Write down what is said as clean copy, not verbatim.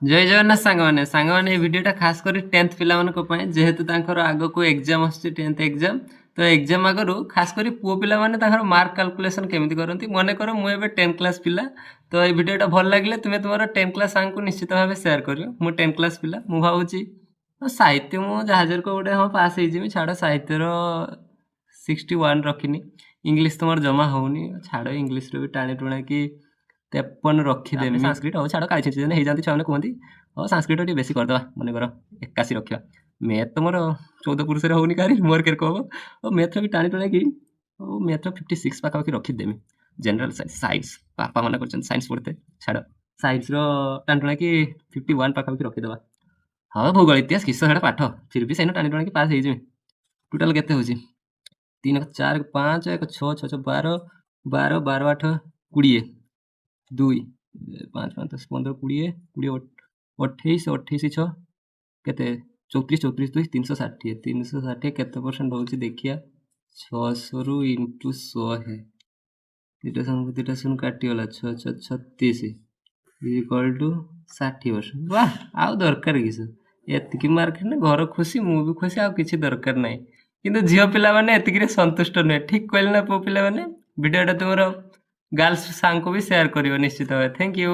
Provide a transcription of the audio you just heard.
ଜୟ ଜଗନ୍ନାଥ ସାଙ୍ଗମାନେ। ସାଙ୍ଗମାନେ, ଏଇ ଭିଡ଼ିଓଟା ଖାସ କରି 10th ପିଲାମାନଙ୍କ ପାଇଁ, ଯେହେତୁ ତାଙ୍କର ଆଗକୁ ଏକ୍ଜାମ୍ ଆସୁଛି, 10th exam. ତ ଏକ୍ଜାମ୍ ଆଗରୁ ଖାସ କରି ପୁଅ ପିଲାମାନେ ତାଙ୍କର ମାର୍କ କାଲକୁଲେସନ୍ କେମିତି କରନ୍ତି। ମନେକର ମୁଁ ଏବେ 10th class ପିଲା। ତ ଏଇ ଭିଡ଼ିଓଟା ଭଲ ଲାଗିଲେ ତୁମେ ତୁମର 10th class ସାଙ୍ଗକୁ ନିଶ୍ଚିତ ଭାବେ ସେୟାର କରିବ। ମୁଁ 10th class ପିଲା। ମୁଁ ଭାବୁଛି ସାହିତ୍ୟ ମୁଁ ଯାହାଜରକ ଗୋଟେ ହଁ ପାସ୍ ହେଇଯିବି। ଛାଡ଼, ସାହିତ୍ୟର 61 ରଖିନି। ଇଂଲିଶ ତ ମୋର ଜମା ହେଉନି। ଛାଡ଼, ଇଂଲିଶରେ ବି ଟାଣି ଟୁଣାକି 53 ରଖିଦେମି। ସାଂସ୍କ୍ରିଟ ହଉ ଛାଡ଼, କାଳି ଛିଞ୍ଚି ହେଇଯାନ୍ତି ଛୁଆମାନେ କୁହନ୍ତି। ହଉ, ସାଂସ୍କ୍ରିଟ ଟିକେ ବେଶୀ କରିଦେବା, ମନେକର 81 ରଖିବା। ମ୍ୟାଥ୍ ତ ମୋର 14 ପୁରୁଷରେ ହେଉନି କାହାରି, ମୋର କେରକ ହେବ? ଆଉ ମ୍ୟାଥ୍ର ବି ଟାଣି ଟୁଣାକି ହଉ ମ୍ୟାଥ୍ର 56 ପାଖାପାଖି ରଖିଦେମି। ଜେନେରାଲ ସାଇନ୍ସ, ସାଇନ୍ସ ବାପା ମନା କରିଛନ୍ତି ସାଇନ୍ସ ପଢ଼ିତେ। ଛାଡ଼, ସାଇନ୍ସର ଟାଣି ଟୁଣାକି 51 ପାଖାପାଖି ରଖିଦେବା। ହଁ, ଭୂଗୋଳ ଇତିହାସ କିସ ସେଟା ପାଠ, ଫିର୍ ବି ସେଇନ ଟାଣି ଟୁଣାକି ପାସ୍ ହେଇଯିବି। ଟୋଟାଲ୍ କେତେ ହେଉଛି? 3, 4, 5, 1, 6, 6, 6, 12, 12, 12, 8, 20, 2, 5, 5, 10, 15, 20, 20, 28, 28, 6 କେତେ? 34, 34, 2, 360। 360 କେତେ ପରସେଣ୍ଟ ହେଉଛି ଦେଖିବା। 600ରୁ ଇଣ୍ଟୁ 100, 2ଟା ଶୂନ, 2ଟା ଶୂନ କାଟିଗଲା, 6 6 36 ଇକ୍ୱାଲ୍ ଟୁ 60%। ବାह, ଆଉ ଦରକାର କିସ? ଏତିକି ମାର୍କ ହେଲେ ଘର ଖୁସି, ମୁଁ ବି ଖୁସି, ଆଉ କିଛି ଦରକାର ନାହିଁ। କିନ୍ତୁ ଝିଅ ପିଲାମାନେ ଏତିକିରେ ସନ୍ତୁଷ୍ଟ ନୁହେଁ। ଠିକ୍ କହିଲେ ନା ପୁଅ ପିଲାମାନେ? ଭିଡ଼ିଓଟା ତୁମର ଗାର୍ଲସ ସାଙ୍ଗକୁ ବି ସେୟାର କରିବ ନିଶ୍ଚିତ ଭାବେ। Thank you.